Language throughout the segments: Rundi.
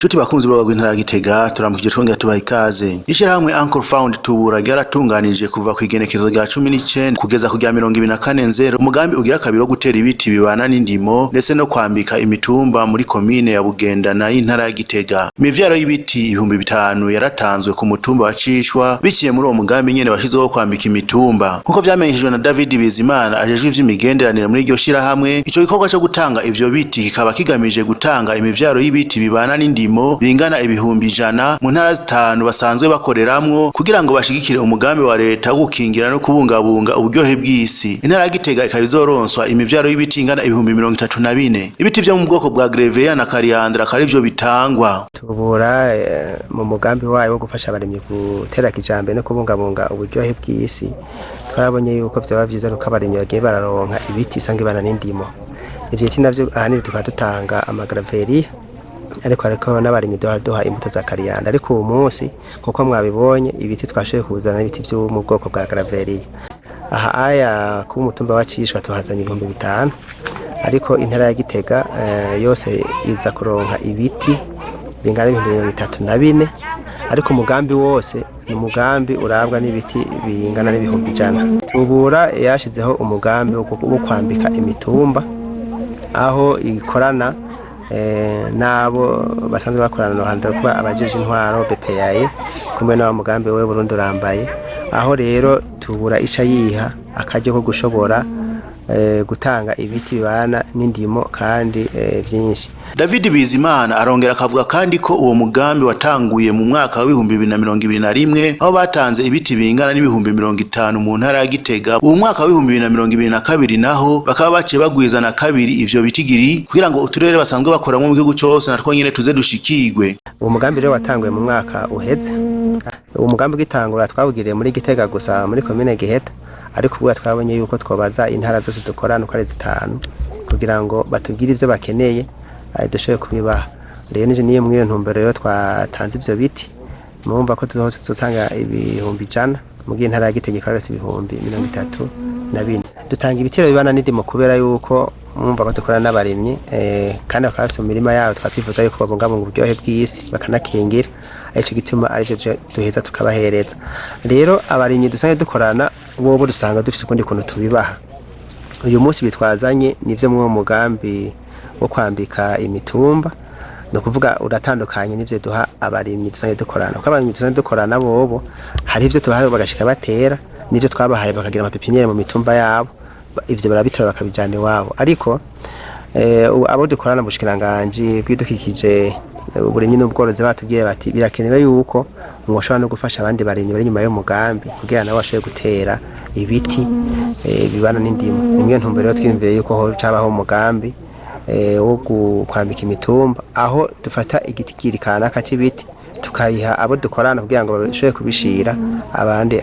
Nshuti bakunzi b'urubuga rw'intara ya Gitega, turamukije twongera tubaha ikaze. Ishirahamwe Uncle Found Tubura ryaratunganije kuva kw'igenekerezo rya 19 kugeza ku rya 24 Nzero umugambi ugira kabiri wo gutera ibiti bibana n'indimo ndetse no kwambika imitumba muri komine ya Bugendana y'intara ya Gitega. Imivyaro y'ibiti 5000 yaratanzwe ku mutumba wa Cishwa biciye muri uwo mugambi nyene washizweho wo kwambika imitumba. Nkuko vyamenyeshejwe na David Bizimana ajejwe ivy'imigenderanire muri iryo shirahamwe, ico gikorwa co gutanga ivyo biti kikaba kigamije gutanga imivyaro y'ibiti bibana n'indimo bingana 100,000 mu ntara zitanu basanzwe bakoreramwo kugira ngo bashigikire umugambi wa leta wo gukingira no kubungabunga uburyohe bw'isi. Intara ya Gitega ikaba izoronswa imivyaro y'ibiti ingana 34,000. Ibiti vyo mu bwoko bwa Grevea na Kariandra akaba arivyo bitangwa. Tubura mu mugambi wayo wo gufasha abarimyi gutera kijambere no kubungabunga uburyohe bw'isi, twarabonye yuko vyoba vyiza nuko abarimyi bagiye bararonka ibiti usanga bibana n'indimo. Ivyo biti navyo ahanini tukaba dutanga amagraveriya, ariko n'abarimyi duha duha imbuto za kariyanda. Ariko uwu munsi, nkuko mwabibonye, ibiti twashoboye kuzana ibiti vyo mu bwoko bwa graveriya. Aha aya ku mutumba wa Cishwa tuhazanye 5000, ariko intara ya Gitega yose iza kuronka ibiti bingana 34,000, ariko umugambi wose ni umugambi urabwa n'ibiti bingana n'100,000. Tubura yashizeho umugambi wo kwambika imitumba, aho ikorana n'abo basanzwe bakorana ruhande kuba abajeje intwaro BPAE kumwe n'aba mugambi we Burundi urambaye. Aho rero Tubura ica yiha akaryo ko gushobora gutanga ibiti bibana n'indimo kandi vyinshi. David Bizimana arongera akavuga kandi ko uwo mugambi watanguye mu mwaka wa 2021, aho batanze ibiti bingana n'50,000 mu ntara ya Gitega. Uwo mwaka wa 2022 naho bakaba baciye bagwiza na kabiri ivyo bitigiri kugira ngo uturere basanzwe bakoramwo mu gihugu cose natwo nyene tuze dushikirwe. Uwo mugambi rero watanguye mu mwaka uheze. Uwo mugambi ugitangura twawugiriye muri Gitega gusa, muri komine Giheta, ariko ubu twabonye yuko twobaza intara zose dukorana uko ari zitanu kugira ngo batubwire ivyo bakeneye, dushobore kubibaha. Rero nije niyo mw'iyo ntumbero rero twatanze ivyo biti. Murumva ko tuzohose tuzotanga 100,000, mu gihe intara ya Gitega ikaba yarose 34,000. Dutanga ibitero bibana n'indimo kubera yuko mwumva ko dukorana n'abarimyi, kandi bakaba bafise mu mirima yabo. Tukaba twifuza yuko babungabunga uburyohe bw'isi bakanakingira, arico gituma arivyo duheza tukabahereza. Rero abarimyi dusanzwe dukorana bobo dusanga dufise ukundi kuntu tubibaha. Uyu munsi bitwazanye nivyo mw'uwo mugambi wo kwambika imitumba, ni ukuvuga uratandukanye n'ivyo duha abarimyi dusanzwe dukorana, kuko abarimyi dusanzwe dukorana bobo hari ivyo tubaha bagashika batera, n'ivyo twabahaye bakagira amapépinière mu mitumba yabo, ivyo barabitora bakabijana iwabo. Ariko abo dukorana mu bushikiranganji bw'ibidukikije, uburimyi n'ubworozi batubwiye bati birakenewe yuko mwoshobora no gufasha abandi barimyi bari inyuma y'umugambi kugira nabo bashobore gutera ibiti bibana n'indimo. Nimwe ntumbero rero twiyumviye yuko ho cabaho umugambi wo kwambika imitumba, aho dufata igitigiri kanaka c'ibiti tukayiha abo dukorana kugira ngo bashobore kubishira abandi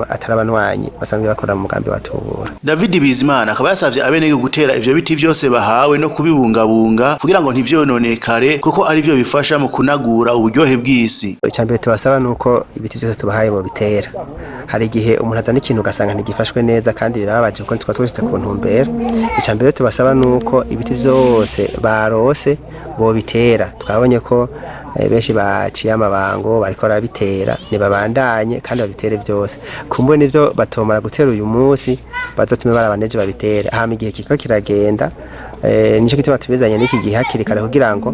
atari abanwanyi basanzwe bakora mu mugambi wa Tubura. David Bizimana akaba yasavye abenegihugu gutera ivyo biti vyose bahawe no kubibungabunga kugira ngo ntivyononekare, kuko arivyo bifasha mu kunagura uburyohe bw'isi. Icambere tubasaba nuko ibiti vyose tubahaye bobitera. Hari igihe umuntu azana ikintu ugasanga ntigifashwe neza, kandi birababaje kuko tukaba twashitse ku ntumbero. Icambere tubasaba nuko ibiti vyose barose bobitera. Twabonye ko benshi baciye amabango bariko barabitera, ntibabandanye kandi babitere vyose. Kumbure nivyo batomara gutera uyu munsi, bazotume barabaneje babitere hama igihe kiriko kiragenda. Nico gituma tubizanye n'iki gihe hakiri kare kugira ngo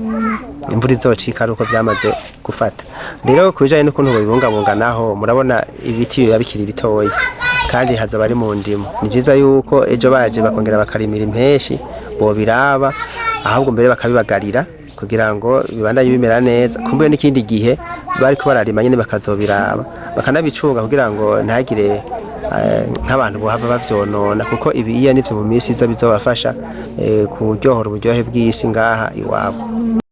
imvura izocika ari uko vyamaze gufata. Rero ku bijanye n'ukuntu bobibungabunga naho, murabona ibiti biba bikiri bitoya kandi hazoba ari mu ndimo. Ni vyiza yuko ejo baje bakongera bakarimira impeshi bobiraba, ahubwo mbere bakabibagarira kugira ngo bibandanye bimera neza. Kumbe n'ikindi gihe bariko bararima nyene bakazobiraba, bakanabicunga kugira ngo ntagire nk'abantu bohava bavyonona, kuko ibi iyo nivyo mu minsi iza bizobafasha kuryohora uburyohe bw'isi ngaha iwabo.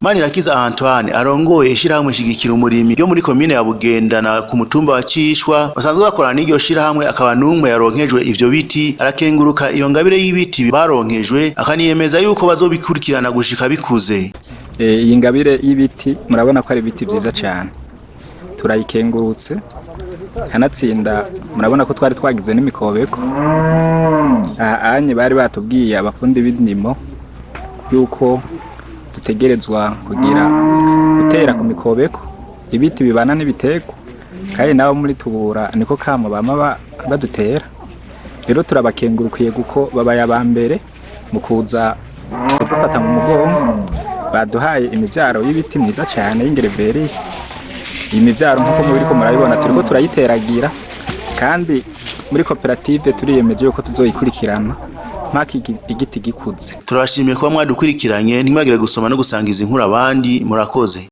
Manirakiza Antoine arongoye ishirahamwe Shigikira Umurimyi ryo muri komine ya Bugendana ku mutumba wa Cishwa basanzwe bakorana n'iryo shirahamwe, akaba n'umwe yaronkejwe ivyo biti, arakenguruka iyo ngabire y'ibiti baronkejwe, akaniyemeza yuko bazobikurikirana gushika bikuze. Iyi ngabire y'ibiti murabona ko ari ibiti vyiza cyane, turayikengurutse kanatsinda. Murabona ko twari twagize n'imikobeko aha anye, bari batubwiye abafundi b'indimo yuko Dutegerezwa kugira gutera ku mikobeko ibiti bibana n'ibiterwa, kandi nabo muri Tubura niko kamo bama badutera. Rero turabakengurukiye kuko babaye aba mbere mu kuza kudufata mu mugongo. Baduhaye imivyaro y'ibiti myiza cyane y'ingereveriya. Iyi mivyaro, nk'uko mubiriko murabibona, turiko turayiteragira, kandi muri koperative turiyemeje yuko tuzoyikurikirana mpaka igiti gikuze. Turabashimiye kuba mwadukurikiranye. Ntimwagire gusoma no gusangiza inkuru abandi. Murakoze.